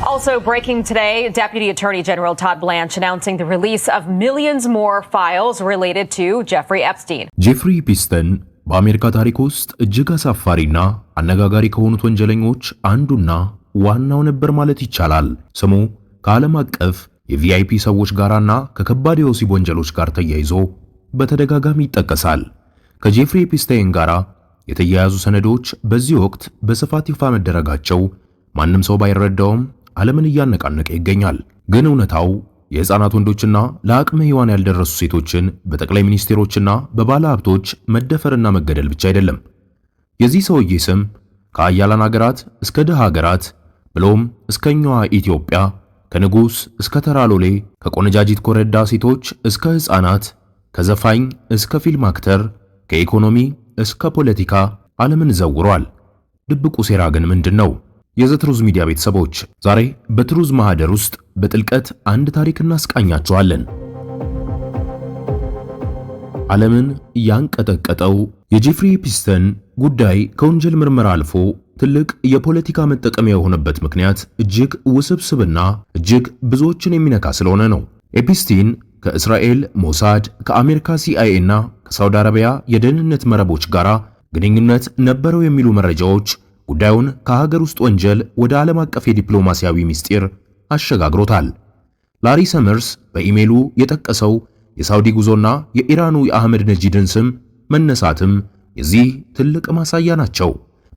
Also breaking today, Deputy Attorney General Todd Blanche announcing the release of millions more files related to Jeffrey Epstein. ጄፍሪ ኤፕስቲን በአሜሪካ ታሪክ ውስጥ እጅግ አሳፋሪና አነጋጋሪ ከሆኑት ወንጀለኞች አንዱና ዋናው ነበር ማለት ይቻላል። ስሙ ከዓለም አቀፍ የ VIP ሰዎች ጋራና ከከባድ የወሲብ ወንጀሎች ጋር ተያይዞ በተደጋጋሚ ይጠቀሳል። ከጄፍሪ ኤፕስቲን ጋራ የተያያዙ ሰነዶች በዚህ ወቅት በስፋት ይፋ መደረጋቸው ማንም ሰው ባይረዳውም ዓለምን እያነቃነቀ ይገኛል። ግን እውነታው የሕፃናት ወንዶችና ለአቅመ ሔዋን ያልደረሱ ሴቶችን በጠቅላይ ሚኒስቴሮችና በባለ ሀብቶች መደፈርና መገደል ብቻ አይደለም። የዚህ ሰውዬ ስም ከኃያላን ሀገራት እስከ ድሃ ሀገራት ብሎም እስከኛዋ ኢትዮጵያ፣ ከንጉሥ እስከ ተራ ሎሌ፣ ከቆነጃጅት ኮረዳ ሴቶች እስከ ሕፃናት፣ ከዘፋኝ እስከ ፊልም actor፣ ከኢኮኖሚ እስከ ፖለቲካ ዓለምን ዘውሯል። ድብቁ ሴራ ግን ምንድን ነው? የዘትሩዝ ሚዲያ ቤተሰቦች፣ ዛሬ በትሩዝ ማህደር ውስጥ በጥልቀት አንድ ታሪክ እናስቃኛችኋለን። ዓለምን ያንቀጠቀጠው የጄፍሪ ኤፕስቲን ጉዳይ ከወንጀል ምርመራ አልፎ ትልቅ የፖለቲካ መጠቀሚያ የሆነበት ምክንያት እጅግ ውስብስብና እጅግ ብዙዎችን የሚነካ ስለሆነ ነው። ኤፕስቲን ከእስራኤል ሞሳድ፣ ከአሜሪካ ሲአይኤ እና ከሳውዲ አረቢያ የደህንነት መረቦች ጋር ግንኙነት ነበረው የሚሉ መረጃዎች ጉዳዩን ከሀገር ውስጥ ወንጀል ወደ ዓለም አቀፍ የዲፕሎማሲያዊ ምስጢር አሸጋግሮታል። ላሪ ሰመርስ በኢሜሉ የጠቀሰው የሳውዲ ጉዞና የኢራኑ የአህመድ ነጂድን ስም መነሳትም የዚህ ትልቅ ማሳያ ናቸው።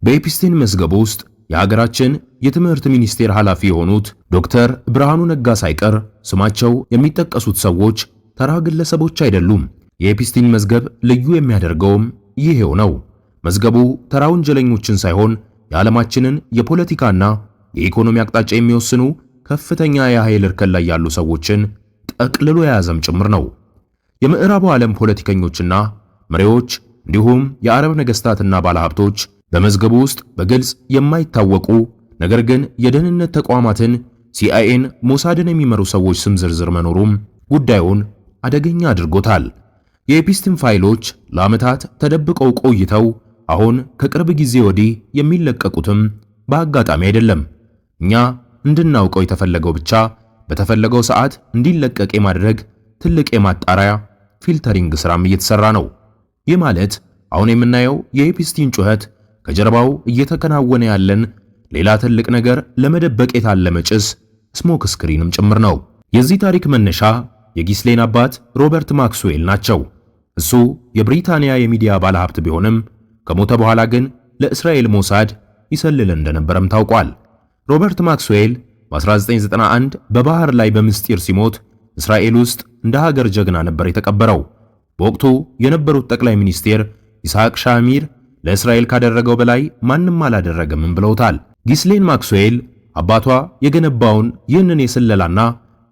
በኤፕስቲን መዝገብ ውስጥ የሀገራችን የትምህርት ሚኒስቴር ኃላፊ የሆኑት ዶክተር ብርሃኑ ነጋ ሳይቀር ስማቸው የሚጠቀሱት ሰዎች ተራ ግለሰቦች አይደሉም። የኤፕስቲን መዝገብ ልዩ የሚያደርገውም ይሄው ነው። መዝገቡ ተራ ወንጀለኞችን ሳይሆን የዓለማችንን የፖለቲካና የኢኮኖሚ አቅጣጫ የሚወስኑ ከፍተኛ የኃይል እርከን ላይ ያሉ ሰዎችን ጠቅልሎ የያዘም ጭምር ነው። የምዕራቡ ዓለም ፖለቲከኞችና መሪዎች እንዲሁም የአረብ ነገስታትና ባለሀብቶች በመዝገቡ ውስጥ በግልጽ የማይታወቁ ነገር ግን የደህንነት ተቋማትን ሲአይኤን፣ ሞሳድን የሚመሩ ሰዎች ስም ዝርዝር መኖሩም ጉዳዩን አደገኛ አድርጎታል። የኤፕስቲን ፋይሎች ለዓመታት ተደብቀው ቆይተው አሁን ከቅርብ ጊዜ ወዲህ የሚለቀቁትም በአጋጣሚ አይደለም። እኛ እንድናውቀው የተፈለገው ብቻ በተፈለገው ሰዓት እንዲለቀቅ የማድረግ ትልቅ የማጣሪያ filtering ስራም እየተሰራ ነው። ይህ ማለት አሁን የምናየው የኤፕስቲን ጩኸት ከጀርባው እየተከናወነ ያለን ሌላ ትልቅ ነገር ለመደበቅ የታለመ ጭስ smoke screen ም ጭምር ነው። የዚህ ታሪክ መነሻ የጊስሌን አባት ሮበርት ማክስዌል ናቸው። እሱ የብሪታንያ የሚዲያ ባለሀብት ቢሆንም ከሞተ በኋላ ግን ለእስራኤል ሞሳድ ይሰልል እንደነበረም ታውቋል። ሮበርት ማክስዌል በ1991 በባህር ላይ በምስጢር ሲሞት እስራኤል ውስጥ እንደ ሀገር ጀግና ነበር የተቀበረው። በወቅቱ የነበሩት ጠቅላይ ሚኒስቴር ይስሐቅ ሻሚር ለእስራኤል ካደረገው በላይ ማንም አላደረገም ብለውታል። ጊስሌን ማክስዌል አባቷ የገነባውን ይህንን የስለላና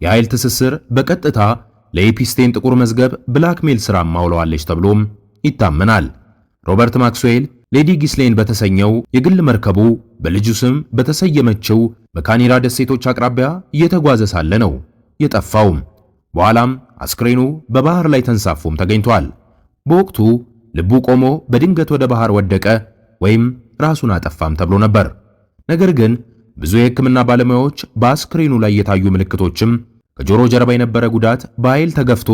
የኃይል ትስስር በቀጥታ ለኤፕስቲን ጥቁር መዝገብ blackmail ስራ አውለዋለች ተብሎም ይታመናል። ሮበርት ማክስዌል ሌዲ ጊስሌን በተሰኘው የግል መርከቡ በልጁ ስም በተሰየመችው በካናሪ ደሴቶች አቅራቢያ እየተጓዘ ሳለ ነው የጠፋውም። በኋላም አስክሬኑ በባህር ላይ ተንሳፎም ተገኝቷል። በወቅቱ ልቡ ቆሞ በድንገት ወደ ባህር ወደቀ ወይም ራሱን አጠፋም ተብሎ ነበር። ነገር ግን ብዙ የሕክምና ባለሙያዎች በአስክሬኑ ላይ የታዩ ምልክቶችም ከጆሮ ጀርባ የነበረ ጉዳት በኃይል ተገፍቶ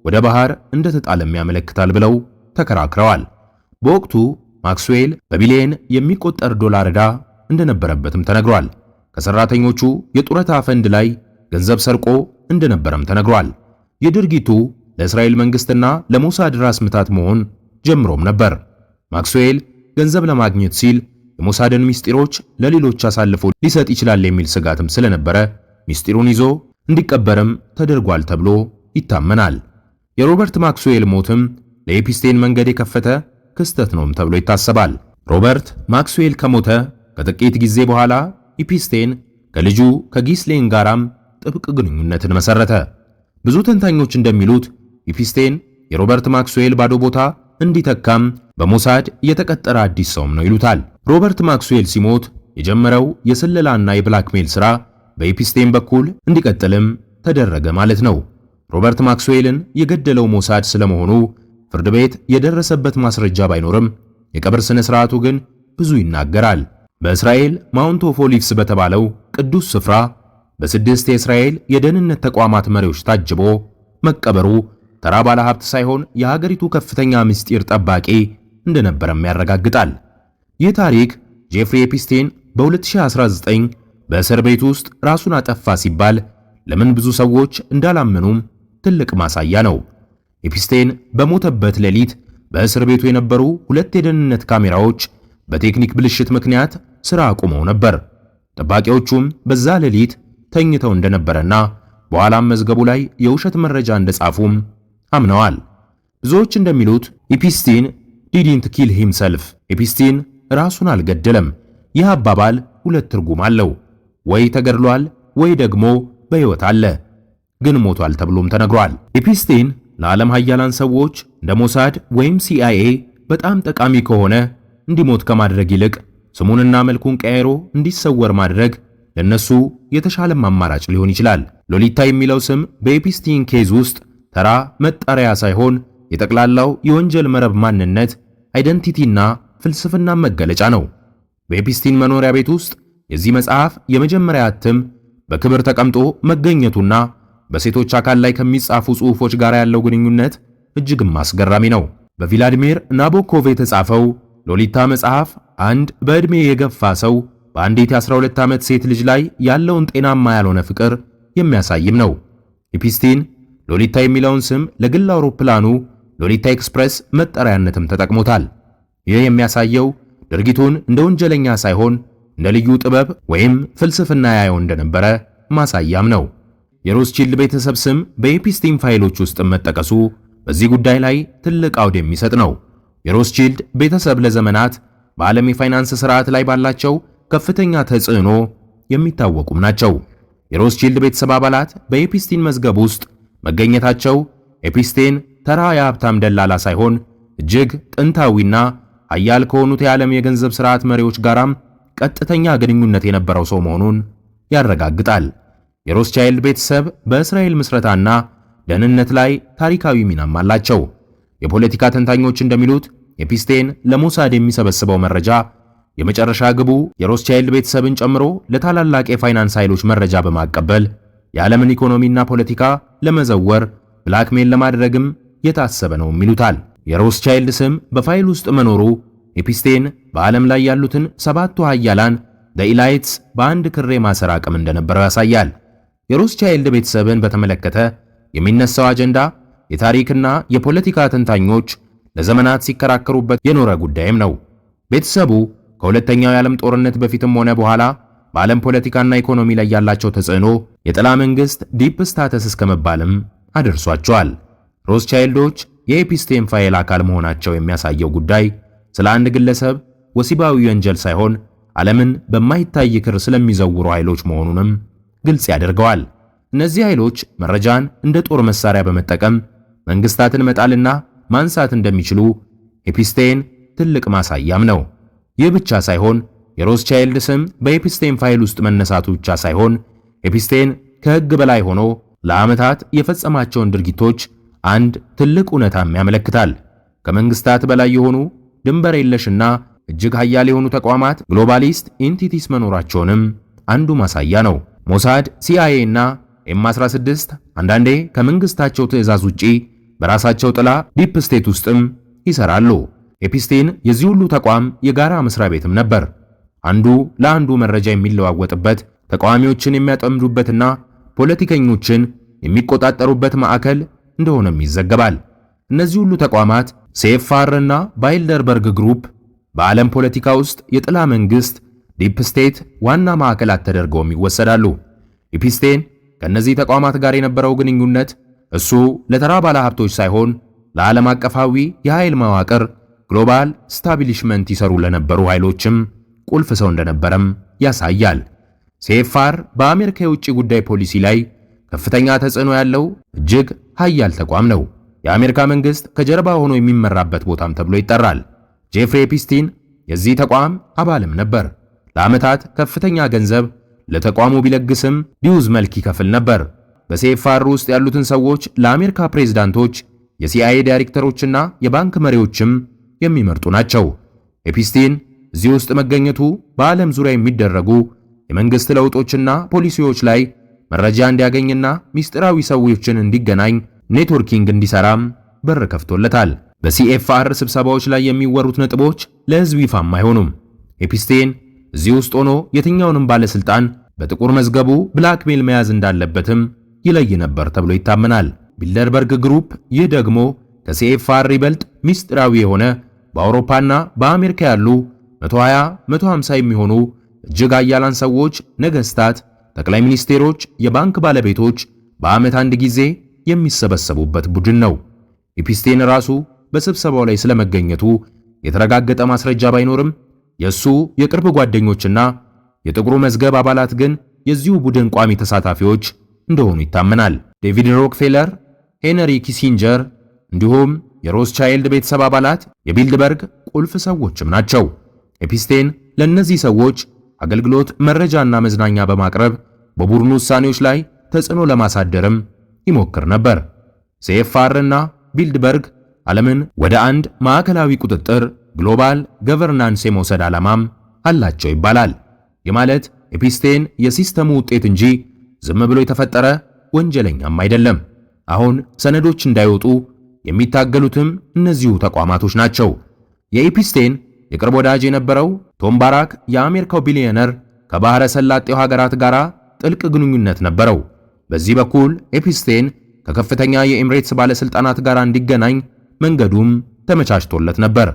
ወደ ባህር እንደተጣለም ያመለክታል ብለው ተከራክረዋል። በወቅቱ ማክስዌል በቢሊየን የሚቆጠር ዶላር ዕዳ እንደነበረበትም ተነግሯል። ከሰራተኞቹ የጡረታ ፈንድ ላይ ገንዘብ ሰርቆ እንደነበረም ተነግሯል። የድርጊቱ ለእስራኤል መንግስትና ለሞሳድ ራስ ምታት መሆን ጀምሮም ነበር። ማክስዌል ገንዘብ ለማግኘት ሲል የሞሳድን ሚስጢሮች ለሌሎች አሳልፎ ሊሰጥ ይችላል የሚል ስጋትም ስለነበረ ሚስጢሩን ይዞ እንዲቀበርም ተደርጓል ተብሎ ይታመናል። የሮበርት ማክስዌል ሞትም ለኤፕስቲን መንገድ የከፈተ ክስተት ነውም ተብሎ ይታሰባል። ሮበርት ማክስዌል ከሞተ ከጥቂት ጊዜ በኋላ ኤፕስቲን ከልጁ ከጊስሌን ጋራም ጥብቅ ግንኙነትን መሰረተ። ብዙ ተንታኞች እንደሚሉት ኤፕስቲን የሮበርት ማክስዌል ባዶ ቦታ እንዲተካም በሞሳድ የተቀጠረ አዲስ ሰውም ነው ይሉታል። ሮበርት ማክስዌል ሲሞት የጀመረው የስለላና የ blackmail ሥራ በኤፕስቲን በኩል እንዲቀጥልም ተደረገ ማለት ነው። ሮበርት ማክስዌልን የገደለው ሞሳድ ስለመሆኑ ፍርድ ቤት የደረሰበት ማስረጃ ባይኖርም የቀብር ስነ ስርዓቱ ግን ብዙ ይናገራል። በእስራኤል Mount of Olives በተባለው ቅዱስ ስፍራ በ6 የእስራኤል የደህንነት ተቋማት መሪዎች ታጅቦ መቀበሩ ተራ ባለሀብት ሳይሆን የሀገሪቱ ከፍተኛ ምስጢር ጠባቂ እንደነበረም ያረጋግጣል። ይህ ታሪክ ጄፍሪ ኤፒስቴን በ2019 በእስር ቤት ውስጥ ራሱን አጠፋ ሲባል ለምን ብዙ ሰዎች እንዳላመኑም ትልቅ ማሳያ ነው። ኤፒስቴን በሞተበት ሌሊት በእስር ቤቱ የነበሩ 2 የደህንነት ካሜራዎች በቴክኒክ ብልሽት ምክንያት ስራ አቁመው ነበር። ጠባቂዎቹም በዛ ሌሊት ተኝተው እንደነበረና በኋላም መዝገቡ ላይ የውሸት መረጃ እንደጻፉም አምነዋል። ብዙዎች እንደሚሉት Epstein didn't kill himself፣ ኤፒስቲን ራሱን አልገደለም። ይህ አባባል ሁለት ትርጉም አለው። ወይ ተገድሏል ወይ ደግሞ በሕይወት አለ፣ ግን ሞቷል ተብሎም ተነግሯል። ኤፒስቲን ለዓለም ሀያላን ሰዎች እንደ ሞሳድ ወይም ሲአይኤ በጣም ጠቃሚ ከሆነ እንዲሞት ከማድረግ ይልቅ ስሙንና መልኩን ቀይሮ እንዲሰወር ማድረግ ለነሱ የተሻለም አማራጭ ሊሆን ይችላል። ሎሊታ የሚለው ስም በኤፒስቲን case ውስጥ ተራ መጠሪያ ሳይሆን የጠቅላላው የወንጀል መረብ ማንነት፣ identity ና ፍልስፍና መገለጫ ነው። በኤፒስቲን መኖሪያ ቤት ውስጥ የዚህ መጽሐፍ የመጀመሪያ እትም በክብር ተቀምጦ መገኘቱና በሴቶች አካል ላይ ከሚጻፉ ጽሑፎች ጋር ያለው ግንኙነት እጅግም አስገራሚ ነው። በቪላዲሚር ናቦኮቭ የተጻፈው ሎሊታ መጽሐፍ አንድ በዕድሜ የገፋ ሰው በአንዲት የ12 ዓመት ሴት ልጅ ላይ ያለውን ጤናማ ያልሆነ ፍቅር የሚያሳይም ነው። ኤፒስቲን ሎሊታ የሚለውን ስም ለግል አውሮፕላኑ ሎሊታ ኤክስፕሬስ መጠሪያነትም ተጠቅሞታል። ይህ የሚያሳየው ድርጊቱን እንደ ወንጀለኛ ሳይሆን እንደ ልዩ ጥበብ ወይም ፍልስፍና ያየው እንደነበረ ማሳያም ነው። የሮስቺልድ ቤተሰብ ስም በኤፒስቲን ፋይሎች ውስጥ መጠቀሱ በዚህ ጉዳይ ላይ ትልቅ አውድ የሚሰጥ ነው። የሮስቺልድ ቤተሰብ ለዘመናት በዓለም የፋይናንስ ስርዓት ላይ ባላቸው ከፍተኛ ተጽዕኖ የሚታወቁም ናቸው። የሮስቺልድ ቤተሰብ አባላት በኤፒስቲን መዝገብ ውስጥ መገኘታቸው ኤፒስቲን ተራ የሀብታም ደላላ ሳይሆን እጅግ ጥንታዊና ሀያል ከሆኑት የዓለም የገንዘብ ስርዓት መሪዎች ጋራም ቀጥተኛ ግንኙነት የነበረው ሰው መሆኑን ያረጋግጣል። የሮስቻይልድ ቤተሰብ በእስራኤል ምስረታና ደህንነት ላይ ታሪካዊ ሚናም አላቸው። የፖለቲካ ተንታኞች እንደሚሉት ኤፒስቴን ለሞሳድ የሚሰበስበው መረጃ የመጨረሻ ግቡ የሮስቻይልድ ቤተሰብን ጨምሮ ለታላላቅ የፋይናንስ ኃይሎች መረጃ በማቀበል የዓለምን ኢኮኖሚና ፖለቲካ ለመዘወር blackmail ለማድረግም የታሰበ ነው ይሉታል። የሮስቻይልድ ስም በፋይል ውስጥ መኖሩ ኤፒስቴን በዓለም ላይ ያሉትን 7ቱ ሀያላን elites በአንድ ክር የማሰር አቅም እንደነበረው ያሳያል። የሮስቻይልድ ቤተሰብን በተመለከተ የሚነሳው አጀንዳ የታሪክና የፖለቲካ ተንታኞች ለዘመናት ሲከራከሩበት የኖረ ጉዳይም ነው። ቤተሰቡ ከሁለተኛው የዓለም ጦርነት በፊትም ሆነ በኋላ በዓለም ፖለቲካና ኢኮኖሚ ላይ ያላቸው ተጽዕኖ የጥላ መንግስት deep states እስከመባልም አድርሷቸዋል። ሮስቻይልዶች የኤፒስቴን ፋይል አካል መሆናቸው የሚያሳየው ጉዳይ ስለ አንድ ግለሰብ ወሲባዊ ወንጀል ሳይሆን ዓለምን በማይታይ ክር ስለሚዘውሩ ኃይሎች መሆኑንም ግልጽ ያደርገዋል። እነዚህ ኃይሎች መረጃን እንደ ጦር መሳሪያ በመጠቀም መንግስታትን መጣልና ማንሳት እንደሚችሉ ኤፒስቴን ትልቅ ማሳያም ነው። ይህ ብቻ ሳይሆን የሮስቻይልድ ስም በኤፒስቴን ፋይል ውስጥ መነሳቱ ብቻ ሳይሆን ኤፒስቴን ከሕግ በላይ ሆኖ ለዓመታት የፈጸማቸውን ድርጊቶች አንድ ትልቅ እውነታም ያመለክታል። ከመንግስታት በላይ የሆኑ ድንበር የለሽና እጅግ ሀያል የሆኑ ተቋማት globalist entities መኖራቸውንም አንዱ ማሳያ ነው። ሞሳድ፣ ሲአይኤ እና ኤም16 አንዳንዴ ከመንግስታቸው ትዕዛዝ ውጪ በራሳቸው ጥላ deep state ውስጥም ይሰራሉ። ኤፒስቴን የዚህ ሁሉ ተቋም የጋራ መስሪያ ቤትም ነበር። አንዱ ለአንዱ መረጃ የሚለዋወጥበት፣ ተቃዋሚዎችን የሚያጠምዱበትና ፖለቲከኞችን የሚቆጣጠሩበት ማዕከል እንደሆነም ይዘገባል። እነዚህ ሁሉ ተቋማት ሲኤፍአር እና ባይልደርበርግ ግሩፕ በዓለም ፖለቲካ ውስጥ የጥላ መንግስት deep state ዋና ማዕከላት ተደርገውም ይወሰዳሉ። ኤፒስቴን ከእነዚህ ተቋማት ጋር የነበረው ግንኙነት እሱ ለተራ ባለሀብቶች ሳይሆን ለዓለም አቀፋዊ የኃይል መዋቅር global establishment ይሰሩ ለነበሩ ኃይሎችም ቁልፍ ሰው እንደነበረም ያሳያል። ሲኤፍአር በአሜሪካ የውጭ ጉዳይ ፖሊሲ ላይ ከፍተኛ ተጽዕኖ ያለው እጅግ ሀያል ተቋም ነው። የአሜሪካ መንግስት ከጀርባ ሆኖ የሚመራበት ቦታም ተብሎ ይጠራል። ጄፍሪ ኤፒስቲን የዚህ ተቋም አባልም ነበር። ለዓመታት ከፍተኛ ገንዘብ ለተቋሙ ቢለግስም dues መልክ ይከፍል ነበር። በሲኤፍአር ውስጥ ያሉትን ሰዎች ለአሜሪካ ፕሬዝዳንቶች፣ የሲአይኤ ዳይሬክተሮችና የባንክ መሪዎችም የሚመርጡ ናቸው። ኤፒስቲን እዚህ ውስጥ መገኘቱ በዓለም ዙሪያ የሚደረጉ የመንግስት ለውጦችና ፖሊሲዎች ላይ መረጃ እንዲያገኝና ሚስጥራዊ ሰዎችን እንዲገናኝ networking እንዲሰራም በር ከፍቶለታል። በ CFR ስብሰባዎች ላይ የሚወሩት ነጥቦች ለሕዝብ ይፋም አይሆኑም። ኤፒስቴን እዚህ ውስጥ ሆኖ የትኛውንም ባለስልጣን በጥቁር መዝገቡ blackmail መያዝ እንዳለበትም ይለይ ነበር ተብሎ ይታመናል። ቢልደርበርግ Group፣ ይህ ደግሞ ከ CFR ይበልጥ ሚስጥራዊ የሆነ በአውሮፓና በአሜሪካ ያሉ 120 150 የሚሆኑ እጅግ ኃያላን ሰዎች፣ ነገስታት፣ ጠቅላይ ሚኒስቴሮች፣ የባንክ ባለቤቶች በዓመት አንድ ጊዜ የሚሰበሰቡበት ቡድን ነው። ኤፒስቴን ራሱ በስብሰባው ላይ ስለመገኘቱ የተረጋገጠ ማስረጃ ባይኖርም የእሱ የቅርብ ጓደኞችና የጥቁሩ መዝገብ አባላት ግን የዚሁ ቡድን ቋሚ ተሳታፊዎች እንደሆኑ ይታመናል። ዴቪድ ሮክፌለር፣ ሄነሪ ኪሲንጀር እንዲሁም የሮስቻይልድ ቤተሰብ አባላት የቢልድበርግ ቁልፍ ሰዎችም ናቸው። ኤፒስቴን ለእነዚህ ሰዎች አገልግሎት፣ መረጃና መዝናኛ በማቅረብ በቡድኑ ውሳኔዎች ላይ ተጽዕኖ ለማሳደርም ይሞክር ነበር። CFR እና ቢልድበርግ ዓለምን ወደ አንድ ማዕከላዊ ቁጥጥር global governance የመውሰድ ዓላማም አላቸው ይባላል። ይህ ማለት ኤፒስቴን የ system ኡ ውጤት እንጂ ዝም ብሎ የተፈጠረ ወንጀለኛም አይደለም። አሁን ሰነዶች እንዳይወጡ የሚታገሉትም እነዚሁ ተቋማቶች ናቸው። የኤፒስቴን የቅርብ ወዳጅ የነበረው ቶም ባራክ የአሜሪካው ቢሊዮነር ከባህረ ሰላጤው ሀገራት ጋር ጥልቅ ግንኙነት ነበረው። በዚህ በኩል ኤፒስቴን ከከፍተኛ የኤምሬትስ ባለስልጣናት ጋር እንዲገናኝ መንገዱም ተመቻችቶለት ነበር።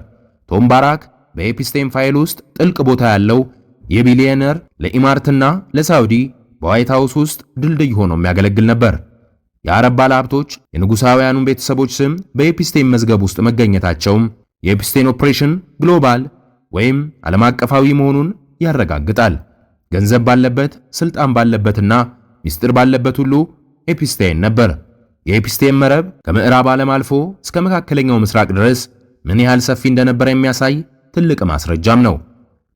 ቶም ባራክ በኤፒስቴን ፋይል ውስጥ ጥልቅ ቦታ ያለው የቢሊዮነር ለኢማራትና ለሳውዲ በዋይት ሃውስ ውስጥ ድልድይ ሆኖ የሚያገለግል ነበር። የአረብ ባለሀብቶች የንጉሳውያኑን ቤተሰቦች ስም በኤፒስቴን መዝገብ ውስጥ መገኘታቸውም የኤፒስቴን operation global ወይም ዓለም አቀፋዊ መሆኑን ያረጋግጣል። ገንዘብ ባለበት፣ ስልጣን ባለበትና ሚስጥር ባለበት ሁሉ ኤፒስቴን ነበር። የኤፒስቴን መረብ ከምዕራብ ዓለም አልፎ እስከ መካከለኛው ምስራቅ ድረስ ምን ያህል ሰፊ እንደነበረ የሚያሳይ ትልቅ ማስረጃም ነው።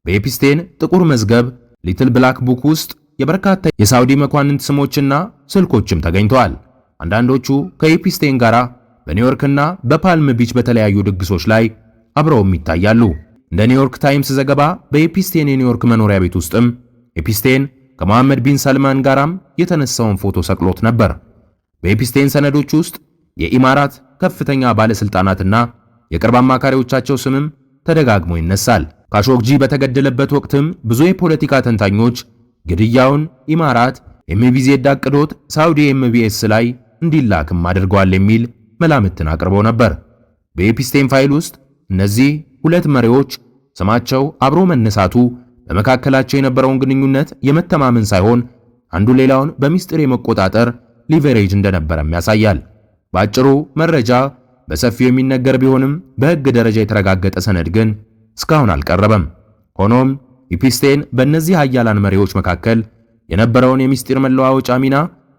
በኤፒስቴን ጥቁር መዝገብ Little Black Book ውስጥ የበርካታ የሳውዲ መኳንንት ስሞችና ስልኮችም ተገኝተዋል። አንዳንዶቹ ከኤፒስቴን ጋር በኒውዮርክና በፓልም ቢች በተለያዩ ድግሶች ላይ አብረውም ይታያሉ። እንደ ኒውዮርክ ታይምስ ዘገባ በኤፒስቴን የኒውዮርክ መኖሪያ ቤት ውስጥም ኤፒስቴን ከመሐመድ ቢን ሰልማን ጋራም የተነሳውን ፎቶ ሰቅሎት ነበር። በኤፒስቴን ሰነዶች ውስጥ የኢማራት ከፍተኛ ባለስልጣናትና የቅርብ አማካሪዎቻቸው ስምም ተደጋግሞ ይነሳል። ካሾግጂ በተገደለበት ወቅትም ብዙ የፖለቲካ ተንታኞች ግድያውን ኢማራት MBZ አቅዶት ሳውዲ MBS ላይ እንዲላክም አድርገዋል የሚል መላምትን አቅርበው ነበር። በኤፒስቴን ፋይል ውስጥ እነዚህ ሁለት መሪዎች ስማቸው አብሮ መነሳቱ በመካከላቸው የነበረውን ግንኙነት የመተማመን ሳይሆን አንዱ ሌላውን በሚስጥር የመቆጣጠር leverage እንደነበረም ያሳያል። በአጭሩ መረጃ በሰፊው የሚነገር ቢሆንም በሕግ ደረጃ የተረጋገጠ ሰነድ ግን እስካሁን አልቀረበም። ሆኖም ኤፒስቴን በእነዚህ ኃያላን መሪዎች መካከል የነበረውን የሚስጢር መለዋወጫ ሚና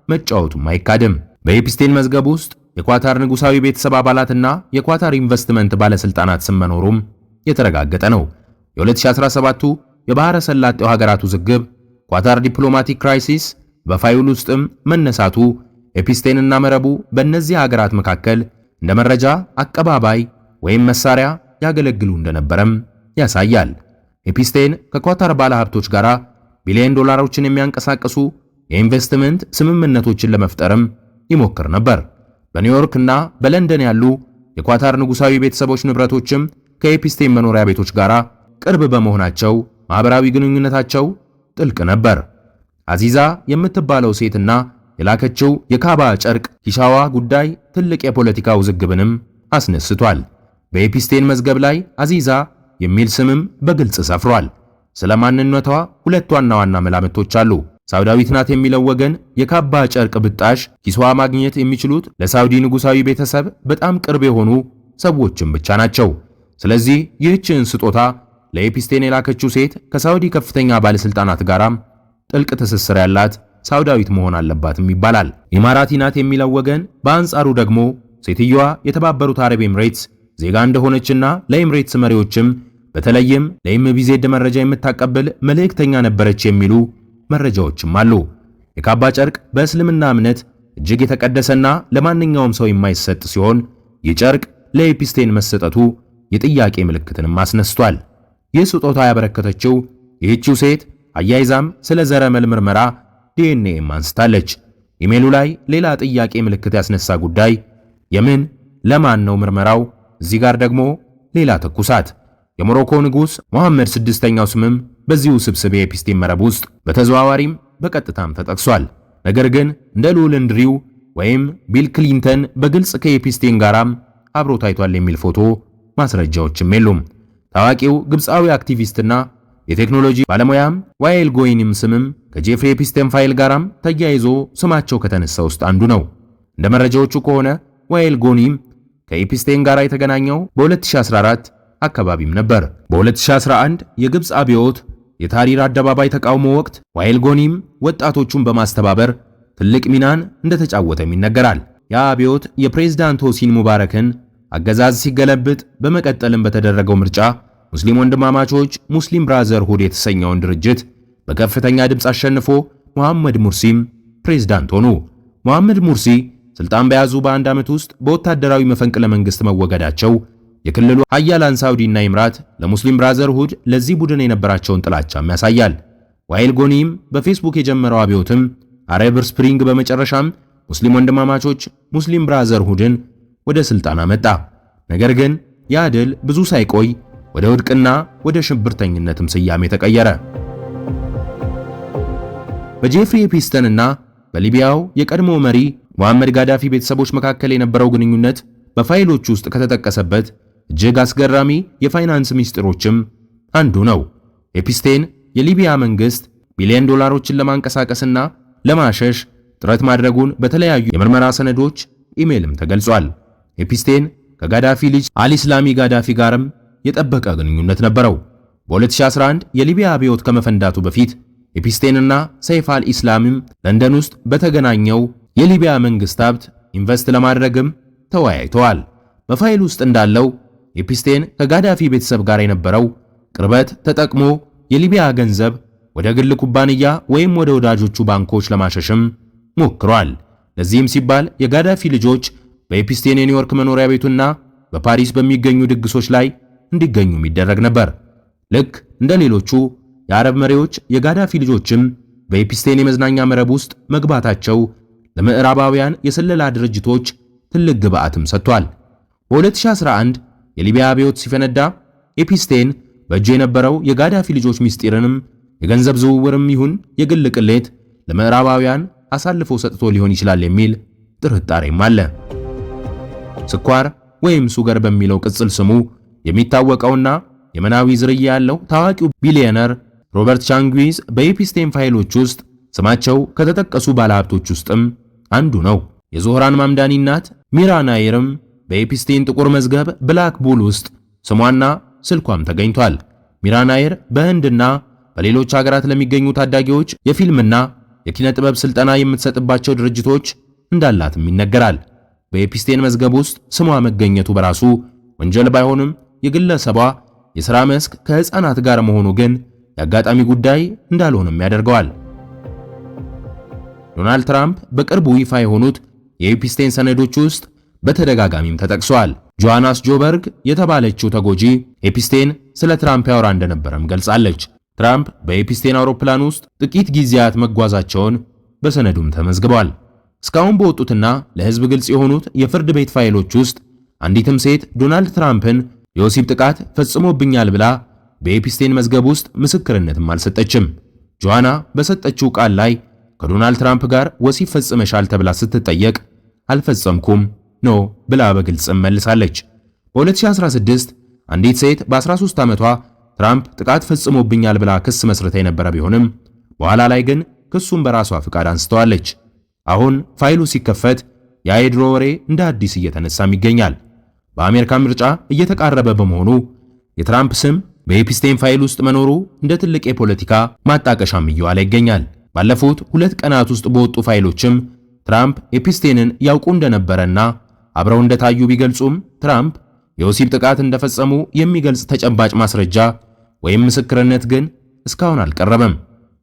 መጫወቱም አይካድም። በኤፒስቴን መዝገብ ውስጥ የኳታር ንጉሳዊ ቤተሰብ አባላትና የኳታር ኢንቨስትመንት ባለስልጣናት ስም መኖሩም የተረጋገጠ ነው። የ2017ቱ የባህረ ሰላጤው ሀገራት ውዝግብ Qatar diplomatic crisis በፋይሉ ውስጥም መነሳቱ ኤፒስቴንና መረቡ በእነዚህ ሀገራት መካከል እንደ መረጃ አቀባባይ ወይም መሳሪያ ያገለግሉ እንደነበረም ያሳያል። ኤፒስቴን ከኳታር ባለሀብቶች ጋር ቢሊዮን ዶላሮችን የሚያንቀሳቅሱ የኢንቨስትመንት ስምምነቶችን ለመፍጠርም ይሞክር ነበር። በኒውዮርክ እና በለንደን ያሉ የኳታር ንጉሳዊ ቤተሰቦች ንብረቶችም ከኤፒስቴን መኖሪያ ቤቶች ጋር ቅርብ በመሆናቸው ማህበራዊ ግንኙነታቸው ጥልቅ ነበር። አዚዛ የምትባለው ሴትና የላከችው የካባ ጨርቅ ኪሻዋ ጉዳይ ትልቅ የፖለቲካ ውዝግብንም አስነስቷል። በኤፒስቴን መዝገብ ላይ አዚዛ የሚል ስምም በግልጽ ሰፍሯል። ስለ ማንነቷ ሁለት ዋና ዋና መላምቶች አሉ። ሳውዳዊት ናት የሚለው ወገን የካባ ጨርቅ ብጣሽ ኪስዋ ማግኘት የሚችሉት ለሳውዲ ንጉሳዊ ቤተሰብ በጣም ቅርብ የሆኑ ሰዎችም ብቻ ናቸው። ስለዚህ ይህችን ስጦታ ለኤፒስቴን የላከችው ሴት ከሳውዲ ከፍተኛ ባለስልጣናት ጋራም ጥልቅ ትስስር ያላት ሳውዳዊት መሆን አለባትም ይባላል። ኢማራቲ ናት የሚለው ወገን በአንጻሩ ደግሞ ሴትዮዋ የተባበሩት አረብ ኤምሬትስ ዜጋ እንደሆነችና ለኤምሬትስ መሪዎችም በተለይም ለ MBZ መረጃ የምታቀብል መልእክተኛ ነበረች የሚሉ መረጃዎችም አሉ። የካባ ጨርቅ በእስልምና እምነት እጅግ የተቀደሰና ለማንኛውም ሰው የማይሰጥ ሲሆን ይህ ጨርቅ ለኤፒስቴን መሰጠቱ የጥያቄ ምልክትንም አስነስቷል። ይህ ስጦታ ያበረከተችው ይህችው ሴት አያይዛም ስለ ዘረመል ምርመራ ዲኤንኤም አንስታለች። ኢሜሉ ላይ ሌላ ጥያቄ ምልክት ያስነሳ ጉዳይ የምን ለማን ነው ምርመራው? እዚህ ጋር ደግሞ ሌላ ትኩሳት። የሞሮኮ ንጉሥ መሐመድ ስድስተኛው ስምም በዚሁ ስብስብ የኤፒስቴን መረብ ውስጥ በተዘዋዋሪም በቀጥታም ተጠቅሷል። ነገር ግን እንደ ልዑል እንድሪው ወይም ቢል ክሊንተን በግልጽ ከኤፒስቴን ጋራም አብሮ ታይቷል የሚል ፎቶ ማስረጃዎችም የሉም። ታዋቂው ግብፃዊ አክቲቪስትና የቴክኖሎጂ ባለሙያም ዋኤል ጎይኒም ስምም ከጄፍሪ ኤፒስቴን ፋይል ጋራም ተያይዞ ስማቸው ከተነሳ ውስጥ አንዱ ነው። እንደ መረጃዎቹ ከሆነ ዋኤል ጎኒም ከኤፒስቴን ጋር የተገናኘው በ2014 አካባቢም ነበር። በ2011 የግብፅ አብዮት የታሪር አደባባይ ተቃውሞ ወቅት ዋኤል ጎኒም ወጣቶቹን በማስተባበር ትልቅ ሚናን እንደተጫወተም ይነገራል። ያ አብዮት የፕሬዝዳንት ሆሲን ሙባረክን አገዛዝ ሲገለብጥ በመቀጠልም በተደረገው ምርጫ ሙስሊም ወንድማማቾች Muslim Brotherhood የተሰኘውን ድርጅት በከፍተኛ ድምፅ አሸንፎ መሐመድ ሙርሲም ፕሬዝዳንት ሆኑ። መሐመድ ሙርሲ ስልጣን በያዙ በአንድ ዓመት ውስጥ በወታደራዊ መፈንቅለ መንግስት መወገዳቸው የክልሉ ሀያላን ሳውዲና ኢምራት ለ Muslim Brotherhood ለዚህ ቡድን የነበራቸውን ጥላቻም ያሳያል። ዋኤል ጎኒም በፌስቡክ የጀመረው አብዮትም Arab Spring በመጨረሻም ሙስሊም ወንድማማቾች Muslim Brotherhood ን ወደ ስልጣን አመጣ። ነገር ግን ያ ድል ብዙ ሳይቆይ ወደ ውድቅና ወደ ሽብርተኝነትም ስያሜ ተቀየረ። በጄፍሪ ኤፒስተንና በሊቢያው የቀድሞ መሪ ሙአመር ጋዳፊ ቤተሰቦች መካከል የነበረው ግንኙነት በፋይሎች ውስጥ ከተጠቀሰበት እጅግ አስገራሚ የፋይናንስ ሚስጥሮችም አንዱ ነው። ኤፒስቴን የሊቢያ መንግስት ቢሊዮን ዶላሮችን ለማንቀሳቀስና ለማሸሽ ጥረት ማድረጉን በተለያዩ የምርመራ ሰነዶች፣ ኢሜልም ተገልጿል። ኤፒስቴን ከጋዳፊ ልጅ አልኢስላሚ ጋዳፊ ጋርም የጠበቀ ግንኙነት ነበረው። በ2011 የሊቢያ አብዮት ከመፈንዳቱ በፊት ኤፒስቴንና ሰይፍ አልኢስላምም ለንደን ውስጥ በተገናኘው የሊቢያ መንግስት ሀብት ኢንቨስት ለማድረግም ተወያይተዋል። በፋይል ውስጥ እንዳለው ኤፒስቴን ከጋዳፊ ቤተሰብ ጋር የነበረው ቅርበት ተጠቅሞ የሊቢያ ገንዘብ ወደ ግል ኩባንያ ወይም ወደ ወዳጆቹ ባንኮች ለማሸሽም ሞክሯል። ለዚህም ሲባል የጋዳፊ ልጆች በኤፒስቴን የኒውዮርክ መኖሪያ ቤቱና በፓሪስ በሚገኙ ድግሶች ላይ እንዲገኙም ይደረግ ነበር። ልክ እንደ ሌሎቹ የአረብ መሪዎች የጋዳፊ ልጆችም በኤፒስቴን የመዝናኛ መረብ ውስጥ መግባታቸው ለምዕራባውያን የስለላ ድርጅቶች ትልቅ ግብአትም ሰጥቷል። በ2011 የሊቢያ አብዮት ሲፈነዳ ኤፒስቴን በእጁ የነበረው የጋዳፊ ልጆች ምስጢርንም የገንዘብ ዝውውርም ይሁን የግል ቅሌት ለምዕራባውያን አሳልፎ ሰጥቶ ሊሆን ይችላል የሚል ጥርጣሬም አለ። ስኳር ወይም Sugar በሚለው ቅጽል ስሙ የሚታወቀውና የመናዊ ዝርያ ያለው ታዋቂው ቢሊዮነር ሮበርት ቻንግዊዝ በኤፒስቴን ፋይሎች ውስጥ ስማቸው ከተጠቀሱ ባለሀብቶች ውስጥም አንዱ ነው። የዞህራን ማምዳኒ እናት ሚራ ናይርም በኤፒስቴን ጥቁር መዝገብ Black Bull ውስጥ ስሟና ስልኳም ተገኝቷል። ሚራ ናይር በህንድና በሌሎች ሀገራት ለሚገኙ ታዳጊዎች የፊልምና የኪነ ጥበብ ስልጠና የምትሰጥባቸው ድርጅቶች እንዳላትም ይነገራል። በኤፒስቴን መዝገብ ውስጥ ስሟ መገኘቱ በራሱ ወንጀል ባይሆንም የግለሰቧ የሥራ መስክ ከሕፃናት ጋር መሆኑ ግን የአጋጣሚ ጉዳይ እንዳልሆነም ያደርገዋል። ዶናልድ ትራምፕ በቅርቡ ይፋ የሆኑት የኤፒስቴን ሰነዶች ውስጥ በተደጋጋሚም ተጠቅሷል። ጆአናስ ጆበርግ የተባለችው ተጎጂ ኤፒስቴን ስለ ትራምፕ ያወራ እንደነበረም ገልጻለች። ትራምፕ በኤፒስቴን አውሮፕላን ውስጥ ጥቂት ጊዜያት መጓዛቸውን በሰነዱም ተመዝግቧል። እስካሁን በወጡትና ለሕዝብ ግልጽ የሆኑት የፍርድ ቤት ፋይሎች ውስጥ አንዲትም ሴት ዶናልድ ትራምፕን የወሲብ ጥቃት ፈጽሞብኛል ብላ በኤፒስቴን መዝገብ ውስጥ ምስክርነትም አልሰጠችም። ጆአና በሰጠችው ቃል ላይ ከዶናልድ ትራምፕ ጋር ወሲብ ፈጽመሻል ተብላ ስትጠየቅ አልፈጸምኩም no ብላ በግልጽም መልሳለች። በ2016 አንዲት ሴት በ13 ዓመቷ ትራምፕ ጥቃት ፈጽሞብኛል ብላ ክስ መስርታ የነበረ ቢሆንም በኋላ ላይ ግን ክሱን በራሷ ፍቃድ አንስተዋለች። አሁን ፋይሉ ሲከፈት ያ የድሮ ወሬ እንደ አዲስ እየተነሳም ይገኛል። በአሜሪካ ምርጫ እየተቃረበ በመሆኑ የትራምፕ ስም በኤፒስቴን ፋይል ውስጥ መኖሩ እንደ ትልቅ የፖለቲካ ማጣቀሻም እየዋለ ይገኛል። ባለፉት 2 ቀናት ውስጥ በወጡ ፋይሎችም ትራምፕ ኤፒስቴንን ያውቁ እንደነበረና አብረው እንደታዩ ቢገልጹም ትራምፕ የወሲብ ጥቃት እንደፈጸሙ የሚገልጽ ተጨባጭ ማስረጃ ወይም ምስክርነት ግን እስካሁን አልቀረበም።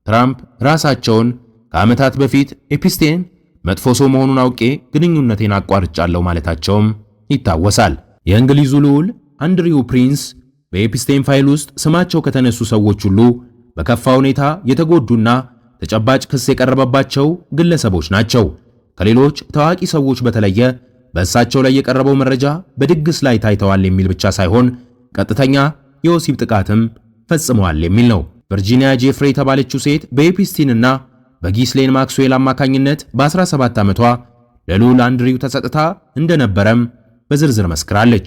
ትራምፕ ራሳቸውን ከዓመታት በፊት ኤፒስቴን መጥፎ ሰው መሆኑን አውቄ ግንኙነቴን አቋርጫለሁ ማለታቸውም ይታወሳል። የእንግሊዙ ልዑል አንድሪው ፕሪንስ በኤፒስቴን ፋይል ውስጥ ስማቸው ከተነሱ ሰዎች ሁሉ በከፋ ሁኔታ የተጎዱና ተጨባጭ ክስ የቀረበባቸው ግለሰቦች ናቸው። ከሌሎች ታዋቂ ሰዎች በተለየ በእሳቸው ላይ የቀረበው መረጃ በድግስ ላይ ታይተዋል የሚል ብቻ ሳይሆን ቀጥተኛ የወሲብ ጥቃትም ፈጽመዋል የሚል ነው። ቨርጂኒያ ጄፍሬ የተባለችው ሴት በኤፒስቲንና በጊስሌን ማክስዌል አማካኝነት በ17 ዓመቷ ለልዑል አንድሪው ተሰጥታ እንደነበረም በዝርዝር መስክራለች።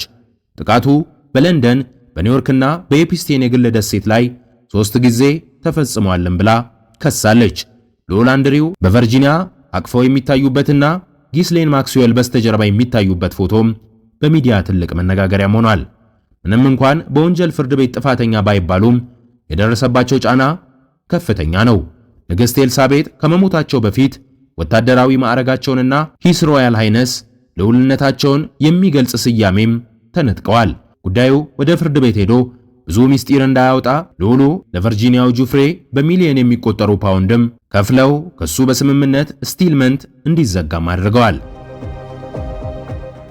ጥቃቱ በለንደን፣ በኒውዮርክና በኤፒስቴን የግል ደሴት ላይ 3 ጊዜ ተፈጽሟልም ብላ ከሳለች። ልዑል አንድሪው በቨርጂኒያ አቅፈው የሚታዩበትና ጊስሌን ማክስዌል በስተጀርባ የሚታዩበት ፎቶም በሚዲያ ትልቅ መነጋገሪያም ሆኗል። ምንም እንኳን በወንጀል ፍርድ ቤት ጥፋተኛ ባይባሉም የደረሰባቸው ጫና ከፍተኛ ነው። ንግሥት ኤልሳቤጥ ከመሞታቸው በፊት ወታደራዊ ማዕረጋቸውንና His Royal Highness ልዑልነታቸውን የሚገልጽ ስያሜም ተነጥቀዋል። ጉዳዩ ወደ ፍርድ ቤት ሄዶ ብዙ ሚስጢር እንዳያወጣ ልዑሉ ለቨርጂኒያው ጁፍሬ በሚሊዮን የሚቆጠሩ ፓውንድም ከፍለው ከሱ በስምምነት settlement እንዲዘጋም አድርገዋል።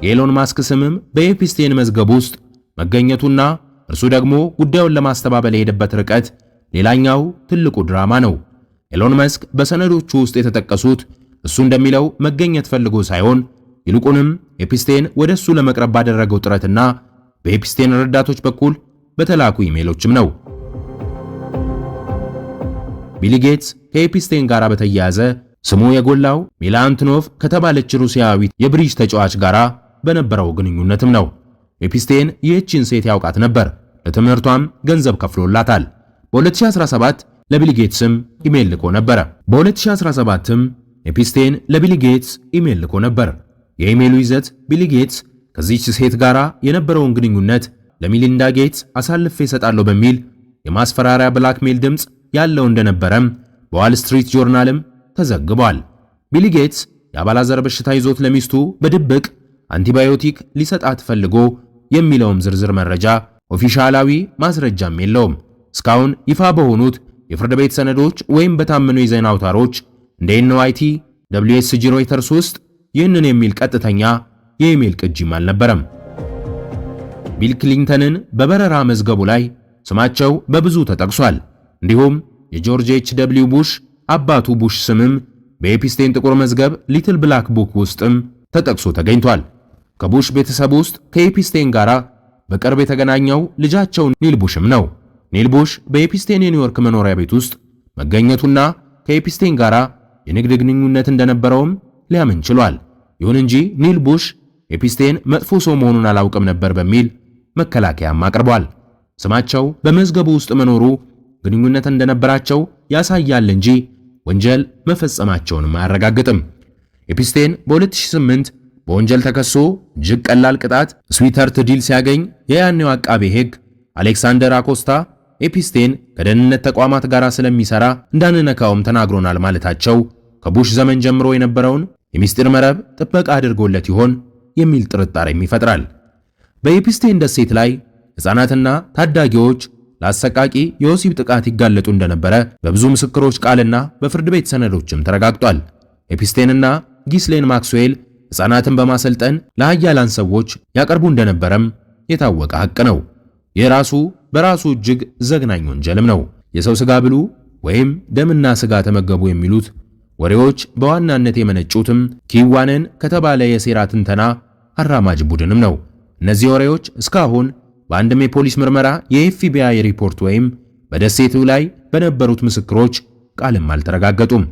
የኤሎን ማስክ ስምም በኤፒስቴን መዝገብ ውስጥ መገኘቱና እርሱ ደግሞ ጉዳዩን ለማስተባበል የሄደበት ርቀት ሌላኛው ትልቁ ድራማ ነው። ኤሎን መስክ በሰነዶቹ ውስጥ የተጠቀሱት እሱ እንደሚለው መገኘት ፈልጎ ሳይሆን ይልቁንም ኤፒስቴን ወደ እሱ ለመቅረብ ባደረገው ጥረትና በኤፒስቴን ረዳቶች በኩል በተላኩ ኢሜሎችም ነው። ቢል ጌትስ ከኤፒስቴን ጋር በተያያዘ ስሙ የጎላው ሚላ አንቶኖቭ ከተባለች ሩሲያዊት የብሪጅ ተጫዋች ጋር በነበረው ግንኙነትም ነው። ኤፒስቴን ይህችን ሴት ያውቃት ነበር። ለትምህርቷም ገንዘብ ከፍሎላታል። በ2017 ለቢል ጌትስም ኢሜል ልኮ ነበር። በ2017ም ኤፒስቴን ለቢል ጌትስ ኢሜል ልኮ ነበር። የኢሜሉ ይዘት ቢል ጌትስ ከዚህች ሴት ጋር የነበረውን ግንኙነት ለሚሊንዳ ጌትስ አሳልፌ እሰጣለሁ በሚል የማስፈራሪያ blackmail ድምፅ ያለው እንደነበረም በዋል ስትሪት ጆርናልም ተዘግቧል። ቢል ጌትስ የአባላዘር በሽታ ይዞት ለሚስቱ በድብቅ አንቲባዮቲክ ሊሰጣት ፈልጎ የሚለውም ዝርዝር መረጃ ኦፊሻላዊ ማስረጃም የለውም። እስካሁን ይፋ በሆኑት የፍርድ ቤት ሰነዶች ወይም በታመኑ የዜና አውታሮች እንደ NYT፣ WSJ፣ ሮይተርስ ውስጥ ይህንን የሚል ቀጥተኛ የኢሜል ቅጂም አልነበረም። ቢል ክሊንተንን በበረራ መዝገቡ ላይ ስማቸው በብዙ ተጠቅሷል። እንዲሁም የጆርጅ ኤች ደብሊው ቡሽ አባቱ ቡሽ ስምም በኤፒስቴን ጥቁር መዝገብ Little Black Book ውስጥም ተጠቅሶ ተገኝቷል። ከቡሽ ቤተሰብ ውስጥ ከኤፒስቴን ጋር በቅርብ የተገናኘው ልጃቸው ኒል ቡሽም ነው። ኒል ቡሽ በኤፒስቴን የኒውዮርክ መኖሪያ ቤት ውስጥ መገኘቱና ከኤፒስቴን ጋር የንግድ ግንኙነት እንደነበረውም ሊያምን ችሏል። ይሁን እንጂ ኒል ቡሽ ኤፒስቴን መጥፎ ሰው መሆኑን አላውቅም ነበር በሚል መከላከያም አቅርቧል። ስማቸው በመዝገቡ ውስጥ መኖሩ ግንኙነት እንደነበራቸው ያሳያል እንጂ ወንጀል መፈጸማቸውንም አያረጋግጥም። ኤፒስቴን በ2008 በወንጀል ተከሶ እጅግ ቀላል ቅጣት sweetheart deal ሲያገኝ የያኔው አቃቤ ሕግ አሌክሳንደር አኮስታ ኤፒስቴን ከደህንነት ተቋማት ጋር ስለሚሰራ እንዳንነካውም ተናግሮናል ማለታቸው ከቡሽ ዘመን ጀምሮ የነበረውን የሚስጢር መረብ ጥበቃ አድርጎለት ይሆን የሚል ጥርጣሬም ይፈጥራል። በኤፒስቴን ደሴት ላይ ሕፃናትና ታዳጊዎች ለአሰቃቂ የወሲብ ጥቃት ይጋለጡ እንደነበረ በብዙ ምስክሮች ቃልና በፍርድ ቤት ሰነዶችም ተረጋግጧል። ኤፒስቴንና ጊስሌን ማክስዌል ሕፃናትን በማሰልጠን ለሀያላን ሰዎች ያቀርቡ እንደነበረም የታወቀ ሐቅ ነው። ይህ ራሱ በራሱ እጅግ ዘግናኝ ወንጀልም ነው። የሰው ስጋ ብሉ ወይም ደምና ስጋ ተመገቡ የሚሉት ወሬዎች በዋናነት የመነጩትም QAnon ከተባለ የሴራ ትንተና አራማጅ ቡድንም ነው። እነዚህ ወሬዎች እስካሁን በአንድም የፖሊስ ምርመራ፣ የኤፍቢአይ ሪፖርት ወይም በደሴቱ ላይ በነበሩት ምስክሮች ቃልም አልተረጋገጡም።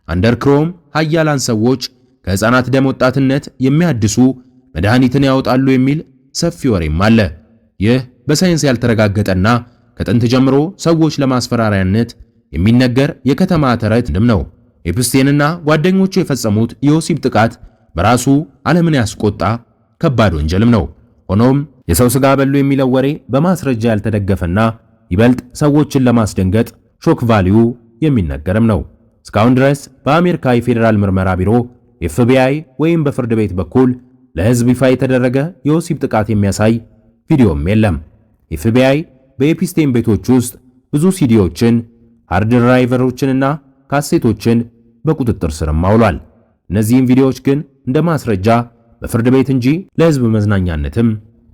አድሬኖክሮም ሀያላን ሰዎች ከሕፃናት ደም ወጣትነት የሚያድሱ መድኃኒትን ያወጣሉ የሚል ሰፊ ወሬም አለ። ይህ በሳይንስ ያልተረጋገጠና ከጥንት ጀምሮ ሰዎች ለማስፈራሪያነት የሚነገር የከተማ ተረትም ነው። ኤፕስቴንና ጓደኞቹ የፈጸሙት የወሲብ ጥቃት በራሱ ዓለምን ያስቆጣ ከባድ ወንጀልም ነው። ሆኖም የሰው ስጋ በሉ የሚለው ወሬ በማስረጃ ያልተደገፈና ይበልጥ ሰዎችን ለማስደንገጥ shock value የሚነገርም ነው። እስካሁን ድረስ በአሜሪካ የፌዴራል ምርመራ ቢሮ ኤፍቢአይ ወይም በፍርድ ቤት በኩል ለሕዝብ ይፋ የተደረገ የወሲብ ጥቃት የሚያሳይ ቪዲዮም የለም። ኤፍቢአይ በኤፒስቴን ቤቶች ውስጥ ብዙ ሲዲዎችን፣ hard driver ኦችንና ካሴቶችን በቁጥጥር ስርም አውሏል። እነዚህም ቪዲዮዎች ግን እንደ ማስረጃ በፍርድ ቤት እንጂ ለሕዝብ መዝናኛነትም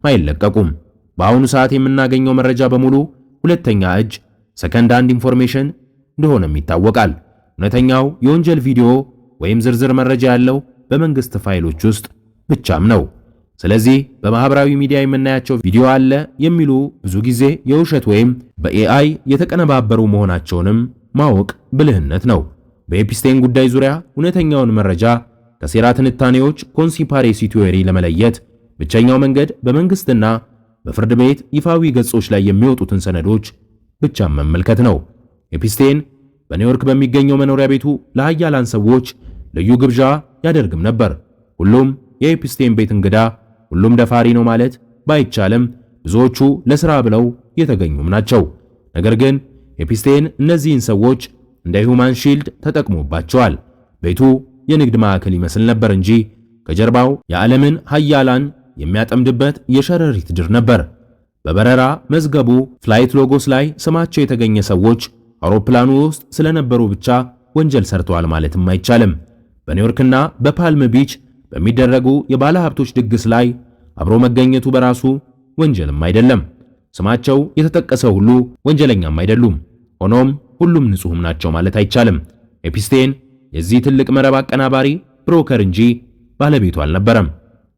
አይለቀቁም። በአሁኑ ሰዓት የምናገኘው መረጃ በሙሉ ሁለተኛ እጅ second hand information እንደሆነም ይታወቃል። እውነተኛው የወንጀል ቪዲዮ ወይም ዝርዝር መረጃ ያለው በመንግስት ፋይሎች ውስጥ ብቻም ነው። ስለዚህ በማህበራዊ ሚዲያ የምናያቸው ቪዲዮ አለ የሚሉ ብዙ ጊዜ የውሸት ወይም በ AI የተቀነባበሩ መሆናቸውንም ማወቅ ብልህነት ነው። በኤፒስቴን ጉዳይ ዙሪያ እውነተኛውን መረጃ ከሴራ ትንታኔዎች conspiracy theory ለመለየት ብቸኛው መንገድ በመንግስትና በፍርድ ቤት ይፋዊ ገጾች ላይ የሚወጡትን ሰነዶች ብቻ መመልከት ነው። ኤፒስቴን በኒውዮርክ በሚገኘው መኖሪያ ቤቱ ለሀያላን ሰዎች ልዩ ግብዣ ያደርግም ነበር። ሁሉም የኤፒስቴን ቤት እንግዳ ሁሉም ደፋሪ ነው ማለት ባይቻልም ብዙዎቹ ለሥራ ብለው የተገኙም ናቸው። ነገር ግን ኤፒስቴን እነዚህን ሰዎች እንደ human shield ተጠቅሞባቸዋል። ቤቱ የንግድ ማዕከል ይመስል ነበር እንጂ ከጀርባው የዓለምን ሀያላን የሚያጠምድበት የሸረሪት ድር ነበር። በበረራ መዝገቡ flight logs ላይ ስማቸው የተገኘ ሰዎች አውሮፕላኑ ውስጥ ስለነበሩ ብቻ ወንጀል ሰርተዋል ማለትም አይቻልም። በኒውዮርክና በፓልም ቢች በሚደረጉ የባለ ሀብቶች ድግስ ላይ አብሮ መገኘቱ በራሱ ወንጀልም አይደለም። ስማቸው የተጠቀሰ ሁሉ ወንጀለኛም አይደሉም። ሆኖም ሁሉም ንጹህም ናቸው ማለት አይቻልም። ኤፒስቴን የዚህ ትልቅ መረብ አቀናባሪ broker እንጂ ባለቤቱ አልነበረም።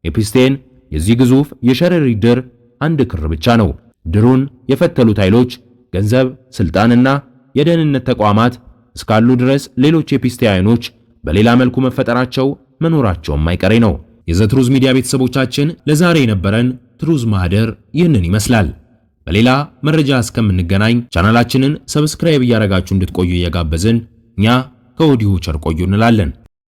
ኤፒስቴን የዚህ ግዙፍ የሸረሪት ድር አንድ ክር ብቻ ነው። ድሩን የፈተሉት ኃይሎች ገንዘብ፣ ስልጣንና የደህንነት ተቋማት እስካሉ ድረስ ሌሎች ኤፒስቴኖች በሌላ መልኩ መፈጠራቸው መኖራቸውም አይቀሬ ነው። የዘትሩዝ ሚዲያ ቤተሰቦቻችን፣ ለዛሬ የነበረን ትሩዝ ማህደር ይህንን ይመስላል። በሌላ መረጃ እስከምንገናኝ ቻናላችንን subscribe እያደረጋችሁ እንድትቆዩ እየጋበዝን እኛ ከወዲሁ ቸር ቆዩ እንላለን።